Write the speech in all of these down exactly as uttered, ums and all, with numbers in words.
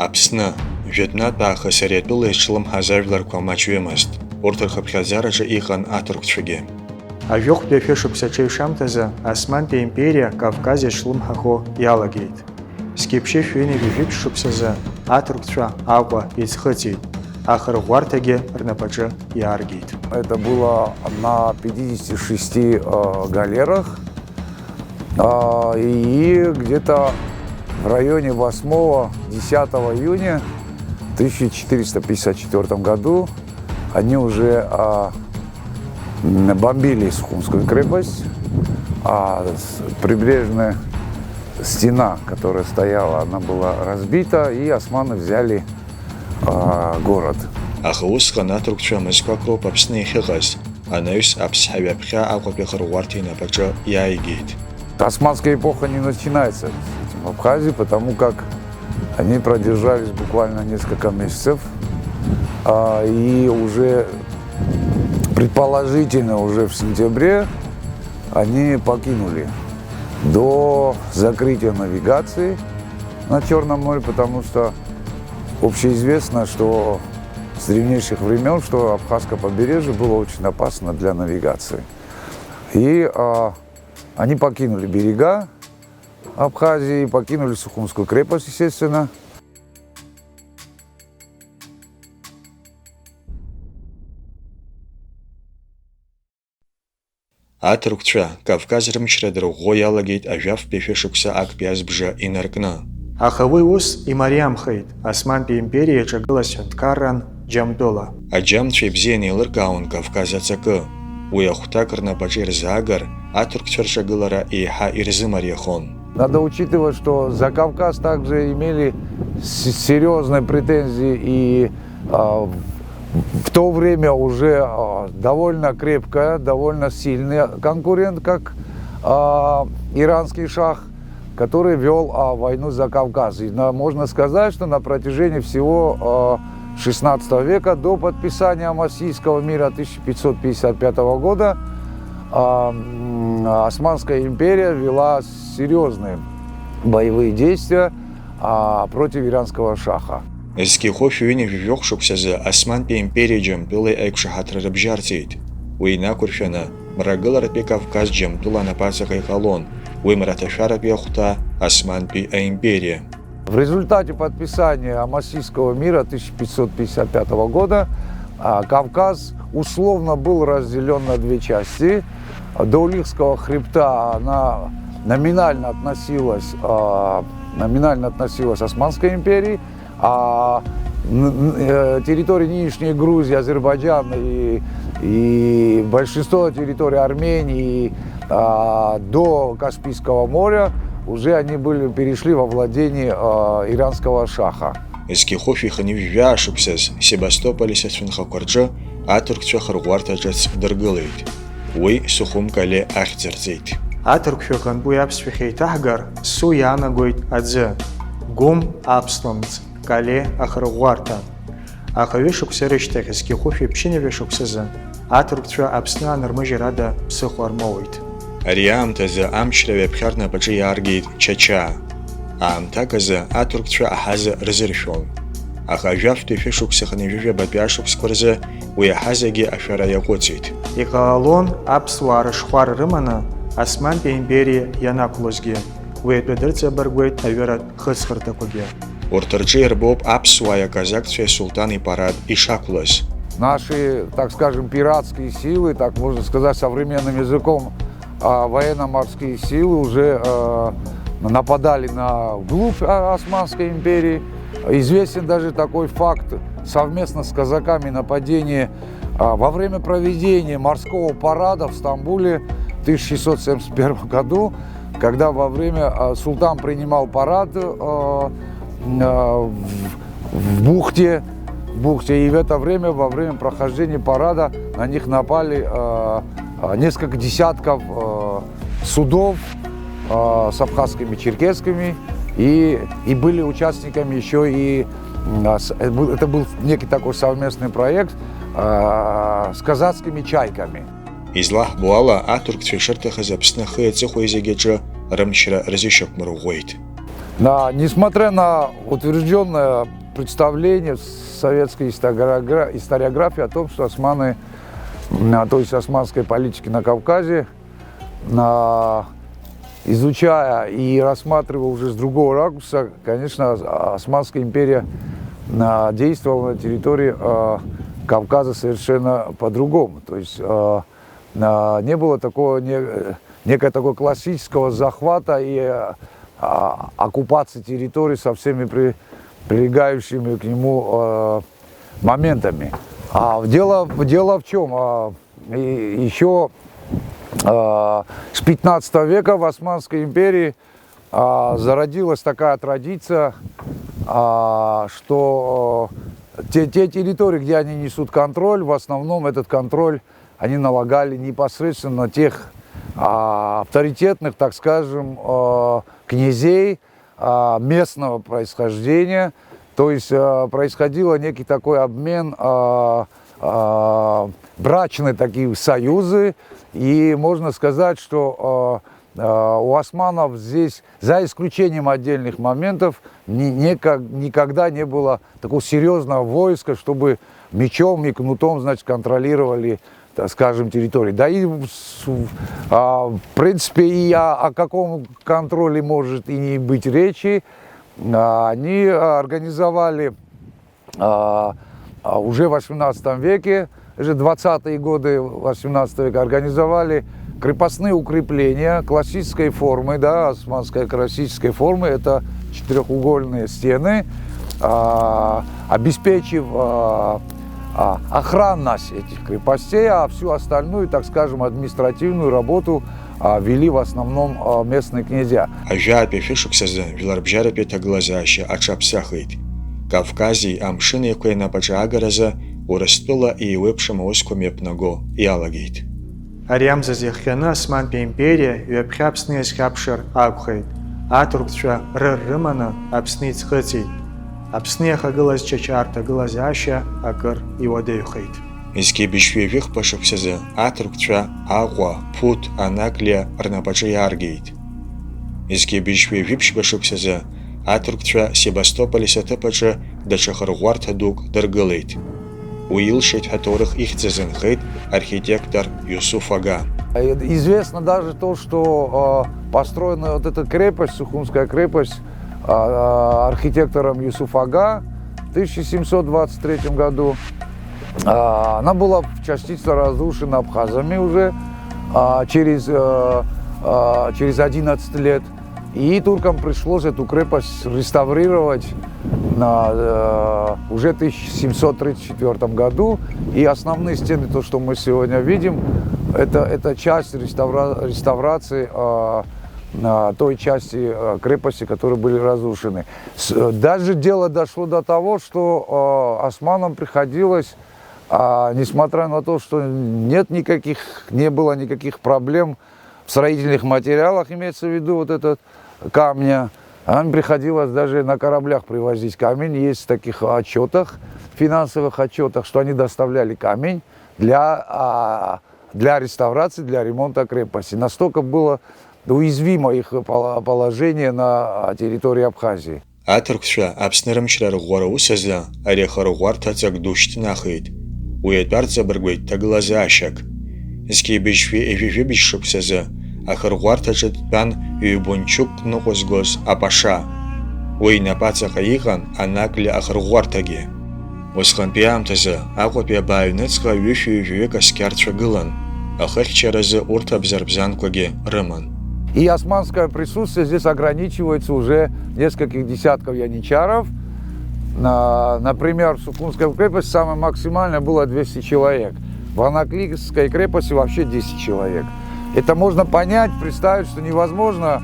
Аԥсны, жәытәнатә аахыс ари атәыла изҿлымҳаз ажәларқәа маҷҩымызт, урҭ рхыԥхьаӡараҿы иҟан аҭырқәцәагьы. Ажәохәтәи ашәышықәса аҽеиҩшамҭазы Османтәи аимпериа Кавказ иаҿлымҳахо иалагеит. Зқьи ԥшьышәи ҩынҩажәи жәиԥшь шықәсазы аҭырқәцәа Аҟәа иӡхыҵит, ахырӷәӷәарҭагьы рнапаҿы иааргеит. Это было на пятидесяти шести, э, галерах. А, и где-то в районе восьмого, десятого июня тысяча четыреста пятьдесят четвёртом году они уже, а, м, бомбили Сухумскую крепость, а с-, прибрежная стена, которая стояла, она была разбита, и османы взяли, а, город. Аха усҟан аҭырқәцәа мызқәак роуп Аԥсны иахьыҟаз. Анаҩс аԥсҳа ҩаԥхьа Аҟәатәи ахырӷәӷәарҭа инапаҿы иааигеит. Османская эпоха не начинается с этим в Абхазии, потому как они продержались буквально несколько месяцев, а, и уже предположительно уже в сентябре они покинули до закрытия навигации на Черном море, потому что общеизвестно, что с древнейших времен, что Абхазское побережье было очень опасно для навигации. И, а, они покинули берега Абхазии, покинули Сухумскую крепость, естественно. Аҭырқәцәа Кавказ рымчра дырӷәӷәо иалагеит ажәафтәи ашәышықәса актәи азбжа инаркны. Аха уи ус имариамхеит, Османтәи империа иаҿагылаз ҳәынҭқарран Џьамтәыла. Аџьамцәа ибзианы еилыркаауан Кавказ аҵакы. Уи ахәҭак рнапаҿы ирзаагар, аҭырқәцәа рҿагылара еиҳа ирзымариахон. Надо учитывать, что за Кавказ также имели с-, серьёзные претензии и, а, в, в то время уже, а, довольно крепкая, довольно сильный конкурент, как, а, иранский шах, который вёл, а, войну за Кавказ. И на-, можно сказать, что на протяжении всего, а, шестнадцатого века до подписания Амасийского мира тысяча пятьсот пятьдесят пятого года, а, м, Османская империя вела серьёзные боевые действия, а, против иранского шаха. Зқьи хәышәи ҩынҩажәи жәохә шықәсазы Османтәи империеи Џьамтәылеи аиқәшаҳаҭра рыбжьарҵеит. Уи инақәыршәаны, мрагыларатәи Кавказ Џьамтәыла анапаҵаҟа иҟалон, уи мраҭашәаратәи ахәҭа Османтәи аимпериа. В результате подписания Амасийского мира тысяча пятьсот пятьдесят пятого года, а, Кавказ условно был разделён на две части. До Улихского хребта она номинально относилась, а, номинально относилась Османской империи, а н-, н-, э, территории нынешней Грузии, Азербайджан и, и большинство территорий Армении, а, до Каспийского моря уже они были, перешли во владение, а, иранского шаха. Зқьи хәышәи хынҩажәи жәаа шықәсаз Севастополи сацәынхақәа рҿы аҭырқәцәа хырӷәӷәарҭа ҿыц дыргылеит. Уи Сухум Кале ахьӡырҵеит. Аҭырқәшәа аҟынтә уи аԥсшәахь еиҭаҳгар, су иаанагоит аӡы, гәым аԥслымӡ, Кале ахырӷәӷәарҭа. Аха ҩышықәса рышьҭахь, зқьи хәышәи ԥшьынҩажәа шықәсазы, аҭырқәцәа Аԥсны анырмыжьыр ада ԥсыхәа рмоуит. Ари аамҭазы амчра ҩаԥхьа рнапаҿы иааргеит Чачаа. Аамҭак азы аҭырқәцәа аҳаза рзыршәон. Аха ажәафтәи шәышықәса хынҩажәи жәабатәи ашықәсқәа рзы уи аҳазагьы ашәара иаҟәыҵит. Иҟалалон аԥсуаа рышхәар рыманы Османтәи аимпериа ианақәлозгьы, уи атәы дырҵабыргуеит аҩыратә хыҵхырҭақәагьы. Урҭ рҿы ирбоуп аԥсуааи аказакцәеи асулҭан ипарад ишақәлаз. Наши, так скажем, пиратские силы, так можно сказать современным языком, а, военно-морские силы уже, э, нападали на вглубь, а, Османской империи. Известен даже такой факт: совместно с казаками нападение, а, во время проведения морского парада в Стамбуле в тысяча шестьсот семьдесят первом году, когда во время, а, султан принимал парад, э, э, в, в бухте, в бухте, и в это время, во время прохождения парада, на них напали, э, э, несколько десятков, э, судов, э, с абхазскими, черкесскими, и, и были участниками ещё и, м, а, с-, э, был, это был некий такой совместный проект, э, с казацкими чайками. Излаҳбо ала, аҭырқәцәа ишырҭахыз Аԥсны ахи аҵыхәеи зегь аҿы рымчра рзышьақәмырӷәӷәеит. Да, несмотря на утверждённое представление в советской историогра- историографии о том, что османы, м, а, то есть османской политики на Кавказе, а, изучая и рассматривая уже с другого ракурса, конечно, Ос- Османская империя, а, действовала на территории, а, Кавказа совершенно по-другому. То есть, а, а, не было такого, не- некого такого классического захвата и, а, оккупации территории со всеми при- прилегающими к нему, а, моментами. А дело, дело в чём? А, и- ещё, а, с пятнадцатого века в Османской империи, а, зародилась такая традиция, а, что, э, те, те территории, где они несут контроль, в основном этот контроль они налагали непосредственно на тех, а, авторитетных, так скажем, э, князей, а, местного происхождения. То есть, э, происходило некий такой обмен, а, а, брачные такие союзы. И можно сказать, что, а, а, у османов здесь, за исключением отдельных моментов, ни- никак- никогда не было такого серьёзного войска, чтобы мечом и кнутом, значит, контролировали, так скажем, территории. Да и в с- а, в принципе и о, о каком контроле может и не быть речи. А, они организовали, а, а, уже в восемнадцатом веке, уже двадцатые годы восемнадцатого века организовали крепостные укрепления классической формы, да, османской классической формы. Это четырёхугольные стены, а, обеспечив, а, а, охранность этих крепостей, а всю остальную, так скажем, административную работу, а, вели в основном, а, местные князья. Ажәаатәи шәышықәсазы жәларбжьаратәи аҭагылазаашьа аҽаԥсахит. Кавкази Амшын Еиқәеи анапаҿы аагаразы Урыстәыла еиуеиԥшым аусқәа мҩаԥнаго иалагеит. Ари амзазы иахҟьаны Османтәи аимпериа ҩаԥхьа Аԥсны иазхьаԥшыр акәхеит. Аҭырқәцәа рыр рыманы Аԥсны иӡхыҵит. Аԥсны иахагылаз Чачаа рҭагылазаашьа акыр иуадаҩхеит. Зқьи быжьшәи жәыхԥа шықәсазы аҭырқәцәа Аҟәа, Ԥуҭ, Анаклиа рнапаҿы иааргеит. Зқьи быжьшәи жәиԥшьба шықәсазы аҭырқәцәа Себастополис аҭыԥ аҿы даҽа хырӷәӷәарҭа дук дыргылеит. Уи илшеит ҳәа аҭоурых ихьӡ азынхеит архитектор Иусуф Ага. Известно даже то, что, э, построена вот эта крепость, Сухумская крепость, а, архитектором Юсуф Ага в тысяча семьсот двадцать третьем году. А, она была частично разрушена абхазами уже, а, через, э, а, через одиннадцать лет. И туркам пришлось эту крепость реставрировать на, э, уже тысяча семьсот тридцать четвёртом году. И основные стены, то, что мы сегодня видим, это, это часть реставра- реставрации, а, а, той части, а, крепости, которые были разрушены. С- э, даже дело дошло до того, что, а, османам приходилось, а, несмотря на то, что нет никаких, не было никаких проблем в строительных материалах, имеется в виду вот этот камня, а им приходилось даже на кораблях привозить камень. Есть в таких отчётах, финансовых отчётах, что они доставляли камень для, а, для реставрации, для ремонта крепости. Настолько было уязвимо их пола- положение на территории Абхазии. Аҭырқәцәа Аԥсны рымчра рыӷәӷәара ус азы ари ахырӷәӷәарҭа ҵак ду шьҭнахит. Уи атәы арҵабыргуеит ҭагылазаашьак. Зқьи быжьшәи ҩажәи жәибжь шықәсазы ахырӷәӷәарҭаҿы дтәан ҩбунчук ныҟәызгоз апаша. Уи инапаҵаҟа иҟан Анаклиа ахырӷәӷәарҭагьы. Усҟантәи аамҭазы Аҟәатәи абаа аҩныҵҟа ҩышәи ҩажәаҩык асқьарцәа гылан, ахыхьчаразы урҭ абзарбзанқәагьы рыман. И османское присутствие здесь ограничивается уже нескольких десятков янычаров. На- Например, в Сухумской крепости самое максимальное было двести человек. В Анаклийской крепости вообще десять человек. Это можно понять, представить, что невозможно,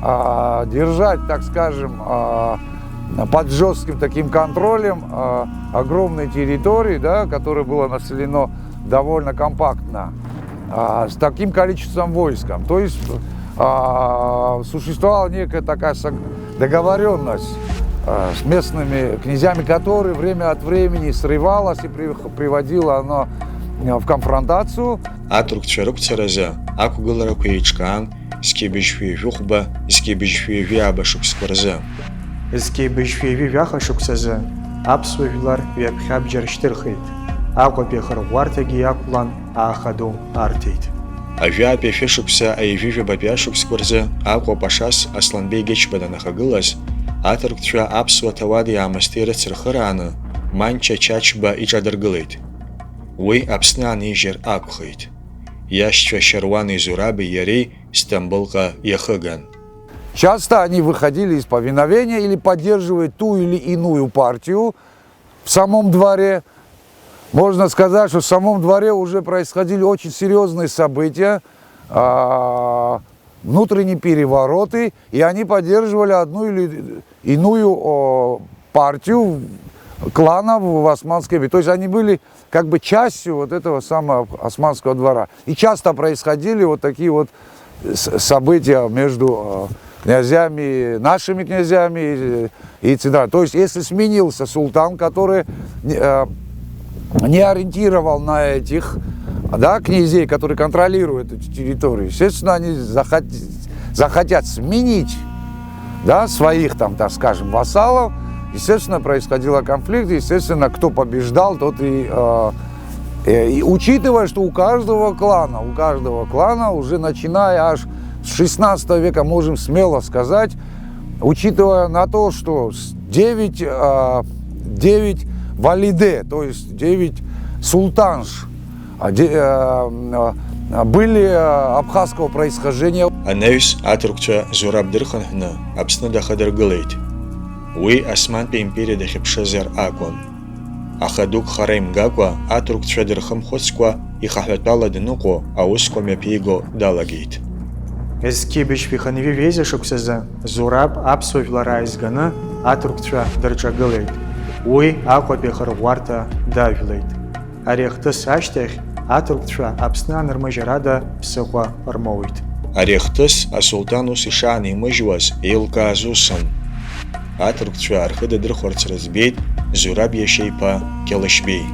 а, держать, так скажем, а, под жёстким таким контролем, а, огромной территории, да, которое было населено довольно компактно, а, с таким количеством войском. То есть, а, существовала некая такая сог- договорённость, а, с местными князьями, которая время от времени срывалась и при- приводила она, а, в конфронтацию. Аҭырқәцәа рықәцаразы ақәгыларақәа еиҿкаан зқьи быжьшәи жәохәба, зқьи быжьшәи жәаба шықәсқәа рзы. Зқьи быжьшәи жәаха шықәсазы аԥсуа жәлар ҩаԥхьа абџьар шьҭырхит, Аҟәатәи ахырӷәӷәарҭагьы иақәлан ааха ду арҭеит. Ажәатәи ашәышықәса аҩажәижәабатәи ашықәсқәа рзы Аҟәа Пашас Асланбеи Гечба данахагылаз, аҭырқәцәа аԥсуа ҭауади-аамысҭеи рыцырхырааны Манча Чачба иҿадыргылеит. Уи Аԥсны аанижьыр акәхеит. Иашьцәа Шьаруани Зураби иареи Стамбылҟа иахыган. Часто они выходили из повиновения или поддерживали ту или иную партию в самом дворе. Можно сказать, что в самом дворе уже происходили очень серьёзные события, а, внутренние перевороты, и они поддерживали одну или иную, о, партию клана в, в Османской империи. То есть они были как бы частью вот этого самого османского двора. И часто происходили вот такие вот с-, события между, э, князьями, нашими князьями и, и центральными. То есть если сменился султан, который не, э, не ориентировал на этих, да, князей, которые контролируют эти территории, естественно, они захот-, захотят сменить, да, своих там, так скажем, вассалов. Естественно, происходил конфликт, естественно, кто побеждал, тот и, э, э, и учитывая, что у каждого клана, у каждого клана уже начиная аж с шестнадцатого века, можем смело сказать, учитывая на то, что с-, девять, э, девять валиде, то есть девять султанш, а, де-, э, э, были, э, абхазского происхождения. Анаҩс аҭырқәцәа Зураб дырхынҳәны Аԥсны дахадыргылеит. Уи Османтәи империа дахьыԥшызар акәын. Аха дук хара имгакәа, аҭырқәцәа дырхымхәыцкәа, ихаҳәатәала дныҟәо, аусқәа мҩаԥиго далагеит. Зқьи быжьшәи хынҩажәи жәеиза шықәсазы Зураб аԥсуа жәлар ааизганы аҭырқәцәа дырҿагылеит. Уи Аҟәатәи ахырӷәӷәарҭа дажәлеит. Ари ахҭыс ашьҭахь аҭырқәцәа Аԥсны анырмыжьарада ԥсыхәа рмоуит. Ари ахҭыс асулҭан ус ишаанимыжьуаз еилкааз усын. Аҭырқәцәа рхы дадырхәарц рыӡбеит Зураб иашьа иԥа Кьалышьбеи.